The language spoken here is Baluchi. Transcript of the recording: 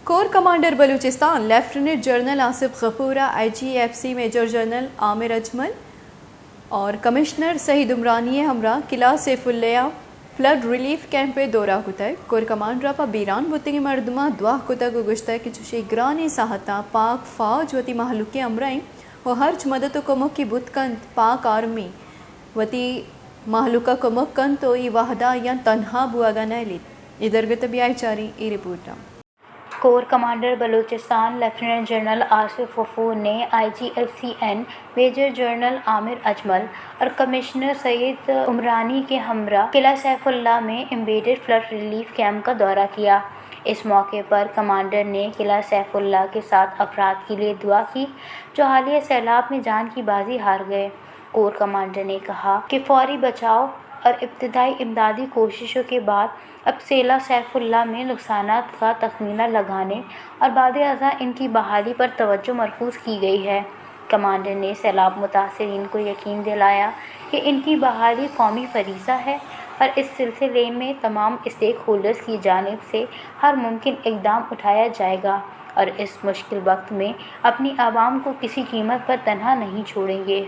کور commander Balochistan lieutenant general Asif غفور ء آئی جی ایف سی میجر جنرل عامر اجمل اور کمشنر سعید عمرانی ء ہمراہ قلعہ سیف اللہ ء فلڈ ریلیف کیمپ ء دورہ کتگ۔ کور کمانڈر ء پہ بیران بوتگیں مردماں دعا کتگ ء گوشتگ کہ چوشیں گرانیں ساہتاں پاک فوج وتی مہلوک ء ہمراہ انت ء ہرچ مدد ء کمک کہ بوت کنت پاک آرمی وتی مہلوک ء کمک کنت ء اے وہد ء آیاں تنہا بوہگ ء نہ لیت۔ اے درگت ء بیا چاریں اے رپورٹ ء۔ Corps commander Balochistan lieutenant general Asif Ghafoor نے I G F C N major general Amir Ajmal اور کمشنر سعید عمرانی کے ہمراہ قلعہ سیف اللہ میں امبیڈڈ فلڈ ریلیف کیمپ کا دورہ کیا۔ اس موقع پر کمانڈر نے قلعہ سیف اللہ کے ساتھ افراد کے لیے دعا کی، جو حالیہ سیلاب میں جان کی بازی ہار گئے۔ کور کمانڈر نے کہا کہ فوری بچاؤ اور ابتدائی امدادی کوششوں کے بعد اب قلعہ سیف اللہ میں نقصانات کا تخمینہ لگانے اور بعد ازاں ان کی بحالی پر توجہ مرکوز کی گئی ہے۔ کمانڈر نے سیلاب متاثرین کو یقین دلایا کہ ان کی بحالی قومی فریضہ ہے اور اس سلسلے میں تمام اسٹیک ہولڈرز کی جانب سے ہر ممکن اقدام اٹھایا جائے گا اور اس مشکل وقت میں اپنی عوام کو کسی قیمت پر تنہا نہیں چھوڑیں گے۔